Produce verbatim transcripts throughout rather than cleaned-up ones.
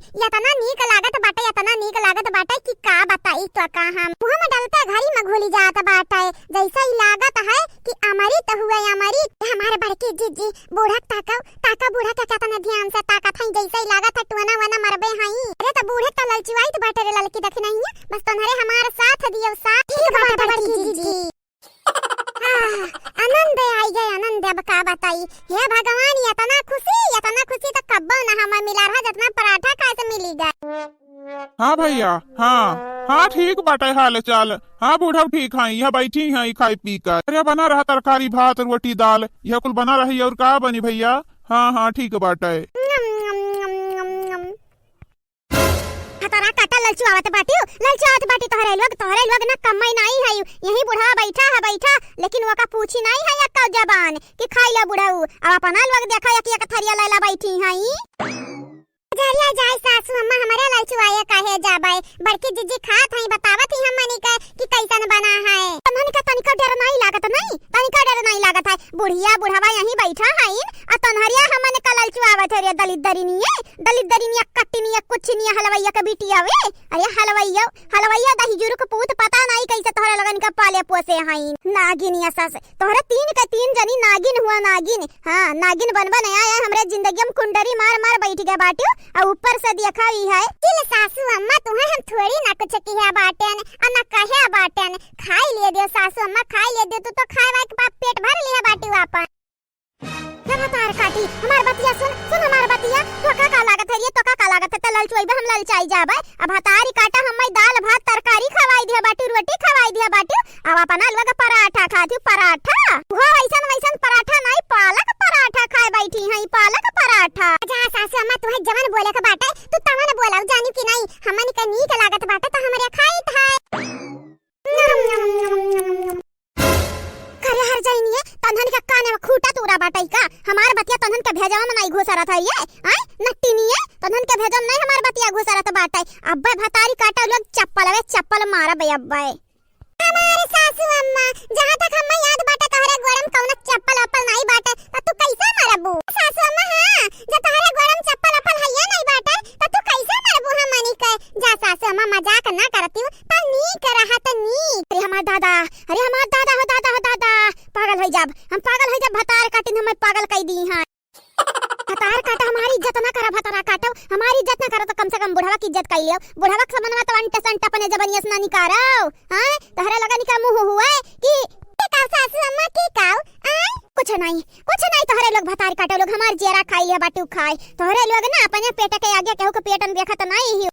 एतना नीक लागत बाटे, एतना नीक लागत बाटे कि का बताई तोका हम। मुँह में डलते घरी में घुली जात बाटे, जैसे ही लागत है कि अमृत हुए अमृत। हमार बड़की जीजी, बूढ़ा ताकव, ताकव बूढ़ा के केतना ध्यान से ताकत है, जैसे ही लागत है टोना वोना मरबे हई। अरे त बूढ़ा त ललचुआइत बाटे रे ललकी दखिनहिया, बस तोन्हरे हमार साथ दियो साथ। ठीक बाटे बड़की जीजी। आह, आनंद आई गए आनंद, अब का बताई। हे भगवान, एतना खुशी, एतना खुशी त कब्बो ना हमें मिला रहा, जितना पराठा खाए से मिली गए। हाँ भैया, हाँ, हाँ, ठीक बाटे हाल चाल। हाँ, बूढ़ा ठीक है, यह बैठी हैं खाई पी कर। अरे बना रहा तरकारी भात रोटी दाल, यह कुल बना रही और का बनी भैया? हाँ, हाँ, ठीक बाटे। नम, नम, नम, नम, नम। हतारा काटा ललचुआवत बाटियो, ललचुआवत बाटी तोहरे लोग, तोहरे लोग ना कम्मई नाई है, यही बुढ़वा बैठा है बैठा, लेकिन ओका पूछी नाई है एक्का जबान कि खाई ला बुढ़ऊ। अब अपना लोग देखा एक एक थरिया लैला बैठी है। जरिया जाए सासू अम्मा, हमरे ललचुआए काहे जाबे? बड़की जीजी खात हई, बतावत ही हमनी के कि कैसन बना है। हमन के तनिका डर नाई लागत नाई, तनिका डर नाई लागत है। बुढ़िया बुढ़वा यहीं बैठा हईन, आ तोन्हरिया हमन का ललचुआवत है रे दलिद्दरिनिये, दलिद्दरिनिया कट्टिनिया कुछनिया हलवैया के बिटिया वे। अरे हलवैया, हलवैया दही जुरुक पूत पता नाई कैसे तोहरे लगन का पाले पोसे हईन। नागिनिया सस, तोहरे तीन के तीन जनी नागिन हुआ नागिन। हाँ, नागिन बन बन आया है हमरे जिंदगी में कुंडरी मार मार बैठ गया बाटियो। आ ऊपर से देखा ही है। चिल सासू अम्मा, तुहे हम थोड़ी ना कुछ किया बाटेन, आ ना कहे बाटेन। खाई लिए दियो सासू अम्मा, खाई लिए दियो, तू तो खाए वाए के बाद पेट भर लिया बाटियो आपन। हे भतार काटी, हमार बतिया सुन, सुन हमार बतिया। तोका का लागत है रे, तोका का लागत है? त ललचुआइबे, हम ललचाई जाबे। अब भतारी काटा, हम्मे दाल भात तरकारी खवाई दिया बाटी, रोटी खवाई दिया बाटी। अब अपना लोग पराठा खाती, पराठा। वो वैसन वैसन पराठा नहीं, पालक पराठा खाए बैठी हैं, पालक पराठा। जा सासू अम्मा, तुहे जवन बोले के बाटे, तू तवन बोलाऊ, जानी कि नहीं, हमन के नीक लागत बाटे त हमरे खाइत है। करे हर जाइनिए, तन्हन के काने में खूटा तूरा बाटई का? हमार बतिया तन्हन के भेजवा में नाई घुसरत है ये, आय? नट्टिनिए, तन्हन के भेजवा में नाई हमार बतिया घुसरत बाटई। अब्बे भतारी काटा लोग चप्पल, अबे चप्पल मारबे अब्बे। हमारे सासू अम्मा, जहाँ तक हम्मे याद बाटे तोहरे गोड़म कौनो चप्पल वप्पल नाई बाटे, त तू कैसे मरबू? सासू अम्मा, हाँ, जब तोहरे गोड़म चप्पल वप्पल हइये नाई बाटे, त तू कैसे मरबू हमनी के? जा सासू अम्मा, मजाक ना करती हूँ, त नीक रहत नीक। अरे हमार दादा, अरे हमार दादा हो दादा हो दादा, पागल हो जाब, हम पागल हो जाब, भतार काटिन हमें पागल कई दी हैं। भतार काटा, हमारी इज्जत ना करा, भतारा काटो, हमारी इज्जत ना करा, तो कम से कम बुढ़वा की इज्जत कई लियो। बुढ़वा के समनवा तो अंट संट अपने जबनिया से ना निकारो, हाँ? तोहरे लगन का मुँह हुआ है कि के काव सासू अम्मा, के काव? आय? कुछ नहीं, कुछ नहीं, तोहरे लोग भतार काटो लोग, हमार जेरा खाई लिया बाटू खाए। तोहरे लोग ना अपने पेट के आगे केहू के पेटन देखत नहीं ही।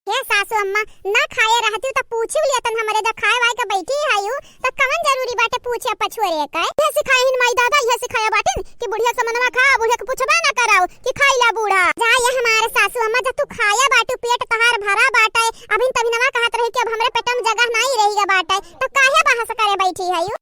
हे सासू अम्मा, ना खाए रहती त पूछी लेतन हमरे, जब खाए वाए के बैठी है यू, त कवन जरूरी बाटे पूछे पछुआरे का? ये सिखाए हिन माई दादा, ये सिखाया बाटिन कि बुढ़िया समनवा खा, बुढ़िया के पूछबे ना कराओ कि खाई ला बूढ़ा। जा ये हमारे सासू अम्मा, जब तू खाया बाटू, पेट तोहार भरा बाटे, अभिन तभी नवा कहत रही कि अब हमरे पेट में जगह नहीं रही गया बाटे, तो काहे बहस करे बैठी है यू?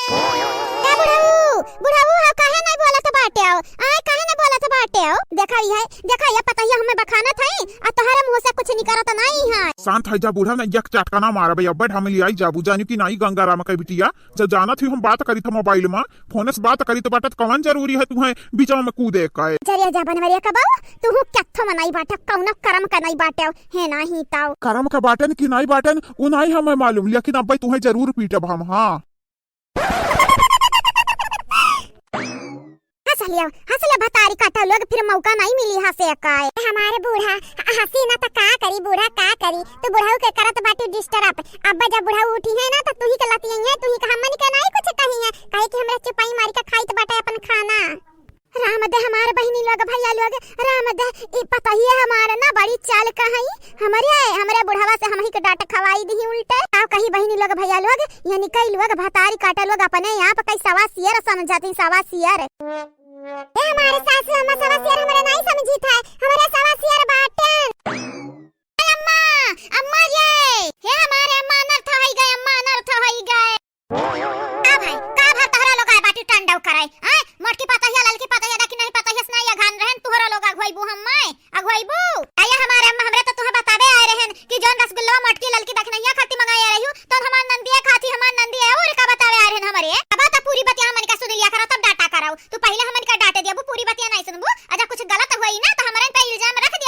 ए बुढ़ऊ, बुढ़ऊ हो, काहे नहीं बोलत बाटे हो? आय, काहे नहीं बोलत बाटे हो? देखा ये, देखा ये पतहिया हमें बखानत है, आ तोहरे मुँह से कुछ निकरत नहीं है। शांत है जा बूढ़ा, नहीं एक चटकना मारबे, अब हम ले आई जाबू, जानी कि नहीं गंगाराम के बिटिया, जब जानत ही हम बात करी था मोबाइल में, फोन से बात करी तो बाटत, कवन जरूरी है तुम्हें बीच में कूदे का? जरिया जा बनवरिया का बहू, तू हूँ कत्थो में नहीं बाटे, कौनो करम का नहीं बाटे, है नहीं ताऊ। करम का बाटन कि नहीं बाटन, वो नहीं हमें मालूम, लेकिन अब भाई तुम्हें जरूर पीटब हम, हाँ। हंस लिया, हंस लिया भतारी काटा लोग, फिर मौका नहीं मिली हंसे का। हमारे बूढ़ा ह-, हंसी ना तो का करी, बूढ़ा का करी, तू बुढ़ऊ के करत बाटू disturb। अब जब बुढ़ऊ उठी है ना तो तू ही के लतियई है, तू ही के हमन के नहीं कुछ कही है, कहे कि हमरा चुपाई मारी के खाइत बाटे अपन खाना। राम दे हमार बहिनी लोग, भैया लोग, राम दे, ई पतहिया हमार ना बड़ी चाल कहई, हमरे, हमरे बुढ़वा से हमही के डांट खवाई दिही उल्टे। का कही बहिनी लोग, भैया लोग, यानी कई लोग भतारी काटा लोग अपने आप कई सवा सियर समझती, सवा सियर। ए हमारे सासू अम्मा, सवा सियर हमरे नहीं समझी था, हमरे सवा सियर बाटन। अम्मा, अम्मा ये, हे हमारे अम्मा अनर्थ होई गए, अम्मा अनर्थ होई गए। का भाई, का भा तोहरा लोग आए बाटी टंडव करे? आय, मोटकी पतहिया, ललकी पतहिया, देखी नहीं पतहिया से नहीं अघान रहन, तोहरा लोग अघुआइबू हम मैं, अघुआइबू। आया हमारे अम्मा, हमरे तो तुहे बतावे आए रहन कि जौन रसगुल्ला मोटकी ललकी दखनैया खाती मंगाए रही हूँ, तो हमार नंदिया खाती, हमार नंदिया और का बतावे आए रहन हमरे। अब तो पूरी बतिया हमन का सुन लिया करो, तब डांटा करो। तू पहले हमन का डांटे दियाबू, पूरी बतिया नहीं सुनबू। अच्छा कुछ गलत हुई ना तो हमरे पे इल्जाम रख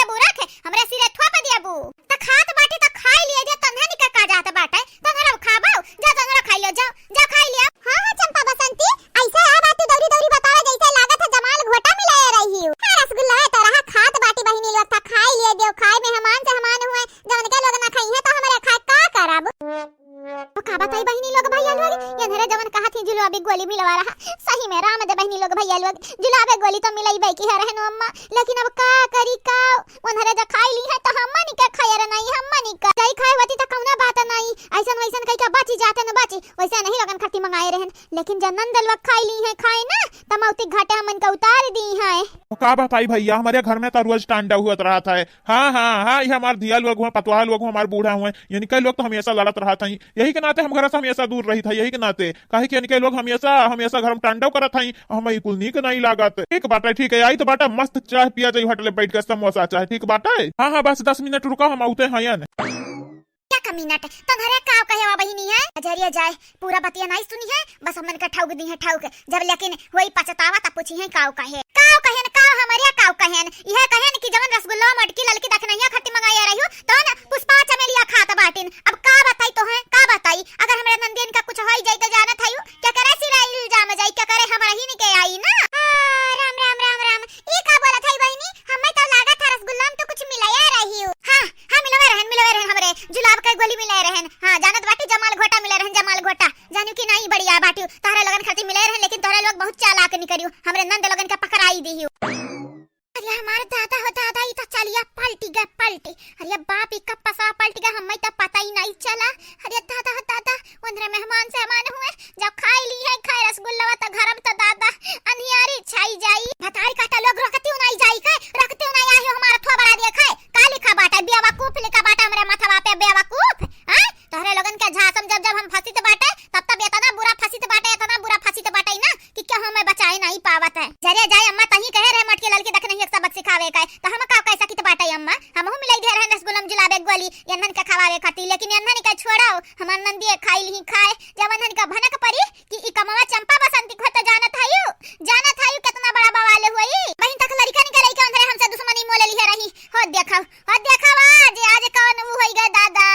जुलाबे गोली तो मिलइबे की है रहनु अम्मा, लेकिन अब का करी का? ओन्हरे जा खाई ली है तो हमनी के खैर नहीं, हमनी का जाई खाए होती तो कौना बात नहीं, ऐसन वैसन कही के बची जाते न बची, वैसे नहीं लोगन खाती मंगाए रहन, लेकिन जब नंद लोग खाई ली है खाए ना, त मौती घाटे हमन के उतार दी है। का बताई भैया, हमरे घर में तो रोज तांडव होत रहत है। हाँ, हाँ, हाँ, ये हमार धिया लोग हुए, पतवाह लोग हुए, हमार बूढ़ा हुए, इनके लोग तो हमेशा लड़त रहत हैं। यही के नाते हम घर से हमेशा दूर रहित है, यही के नाते, काहे कि इनके लोग हमेशा, हमेशा घर में तांडव करत हैं, हम ई कुल नीक नहीं लागत। ठीक बाटे, ठीक है, आई तो बाटे, मस्त चाय पिया जाई होटल में बैठ के, समोसा चाय, ठीक बाटे। हाँ, हाँ, बस दस मिनट रुका, हम आउते हैं। क्या का मिनट? तोहरे का कहे वा बहिनी है? अजरिया जाए, पूरा बतिया नहीं सुनी है, बस हमन का ठौक दी है ठौक। जब लेकिन होई पछतावा तब पूछी है काव कहे। काव कहेन, काव हमरे काव कहेन? यह कहेन कि जवन रसगुल्ला मोटकी ललकी दखनैया खट्टी मंगाया रही हो, तो ना पुष्पा चमेलिया खात बाटिन। अब का बताई तो है, का बताई? अगर हमरे नंदियन का कुछ होई जाई तो जानत हयू, क्या करे सिरा इल्जाम जाई, क्या करे हमरा ही निके आई ना। आ, राम, राम, राम, राम। ई का बोलत हई बहिनी? हमें तो लागत है रसगुल्ला में तो कुछ मिलाया रही हो। हाँ, हाँ, मिलवे रहन, मिलवे रहन, हमरे जुलाब के गोली मिलाए रहन। हाँ, जानत बाटी जमाल घोटा मिलाए रहन, जमाल घोटा। जानू कि नहीं, बढ़िया बाटी, तोहरे लोगन खातिर मिलाए रहन, लेकिन तोहरे लोग बहुत चालाक निकरियो, हमरे नंद लोगन के पकड़ाई दिहियो। अरे हमार दादा हो दादा, ई तो चलिया पलटी गए, पलटी। अरे बाप, ई कब पसरा पलटी गए, हमें तो पता ही नहीं चला। अरे दादा हो दादा, उनरे मेहमान से हमान हुए, जब खाई ली है, खाए रसगुल्ला तो घर में तो दादा अंधियारी छाई जाई। भतारी काटा लोग रखती उनाई जाई के, रखती उनाई आयो हमारा थोबड़ा देखे। का लिखा बाटे? बेवकूफ लिखा बाटे हमरे माथवा पे, बेवकूफ। हैं? तोहरे लोगन के झांसम जब जब हम फंसित बाटे, तब तब इतना बुरा फंसित बाटे, इतना बुरा फंसित बाटे ना कि केहू हमें बचाए नहीं पावत है। जरे जाए अम्मा, तही कहे रहे मोटकी ललकी दखनैया के सबक सिखावे का है, तो हम का कह सकित बाटे अम्मा? हमहू मिलाई दे रहे रसगुल्ला में जुलाबे गोली, यन्हन के खवावे खातिर, लेकिन यन्हन के छोड़ो, हमार नंदिये खाई ली खाए, जब यन्हन का भनक परी कि ई कमवा चंपा बसंती को तो जानत हयू, जानत हयू कितना बड़ा बवाल हुई। बहिन तक लड़का निकल के अंदर हमसे दुश्मनी मोले लिहे रही। हो देखो, हो देखो आज, आज कौन वो होई गए दादा।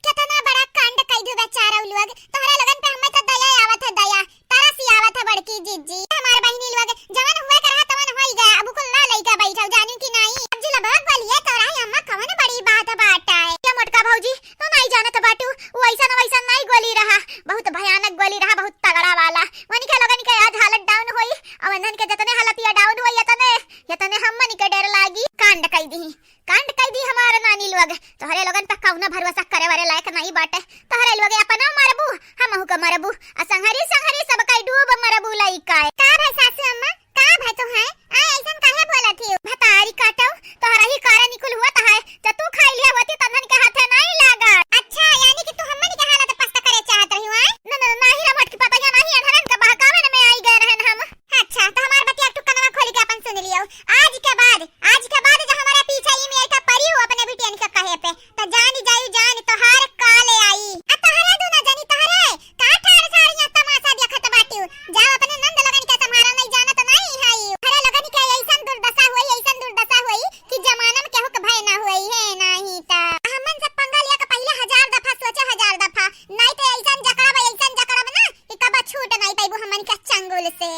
कितना बड़ा कांड कई दू बेचारा उ लोग। तोहरा लोगन पे हमें तो दया आवत है, दया, तरस ही आवत है बड़की जीजी। हमार बहिनी लोग जवन हुए के रहा तवन होई गया, अब कुल ना लइका बैठल जानू कि नहीं। अब जुलाब बोलिए तोरा ही अम्मा कवन बड़ी बात बाटा है। ये मोटका भौजी, तू नहीं जानत बाटू, वो ऐसा न वैसा नहीं गोली रहा, बहुत भयानक गोली रहा, बहुत तगड़ा वाला। वनी के लोगन के आज हालत down होई, और वंदन के जितने हालत ये down होई, इतने, इतने हमन के डर लागी। कांड कई दी, कांड कई दी हमार नानी लोग। तोहरे लोगन पे कौनो भरोसा करे वाले लायक नहीं बाटे। तोहरे लोग अपनो मरबू, हमहू के मरबू, आ संघरी संघरी सब कई डूब मरबू लइका। का भाई सासू अम्मा, का भाई तू है? आ ऐसन काहे बोलत ही? भतारी काटो, तोहरा ही कारण निकुल हुआ है। जब तू खाई लिया होती तन्हन के हाथे नहीं लागा। अच्छा, यानी कि तू हमन के हालत पस्त करे चाहत रही हो, आय? न, न, नहीं रे मोटकी पतैया, नहीं, अनहरन के बहकावे न में आई गए रहन हम। अच्छा, तो हमार बतिया एक ठो कनवा खोल के अपन सुन लियो। आज के बाद, आज के बाद जो हमारे पीछे ई में ऐसा परी हो अपने बिटियन के कहे पे, तो जान जाई जान तोहार काले आई। आ तोहरे दूना जनी तोहरे, का ठाड़ ठाड़ यहाँ तमाशा देखत बाटियो? जाओ अपने नंद लगन के संभारो, नहीं जानत नहीं है। तोहरे लगन के ऐसन दुर्दशा होई, ऐसन दुर्दशा होई कि जमाना में केहू के भय ना होई है, नहीं ता। हमन से पंगा लिया के पहले हजार दफा सोचे, हजार दफा, नहीं तो ऐसन जकड़ब, ऐसन जकड़ब ना कि कब छूट नहीं पाइबू हमन के चंगुल से।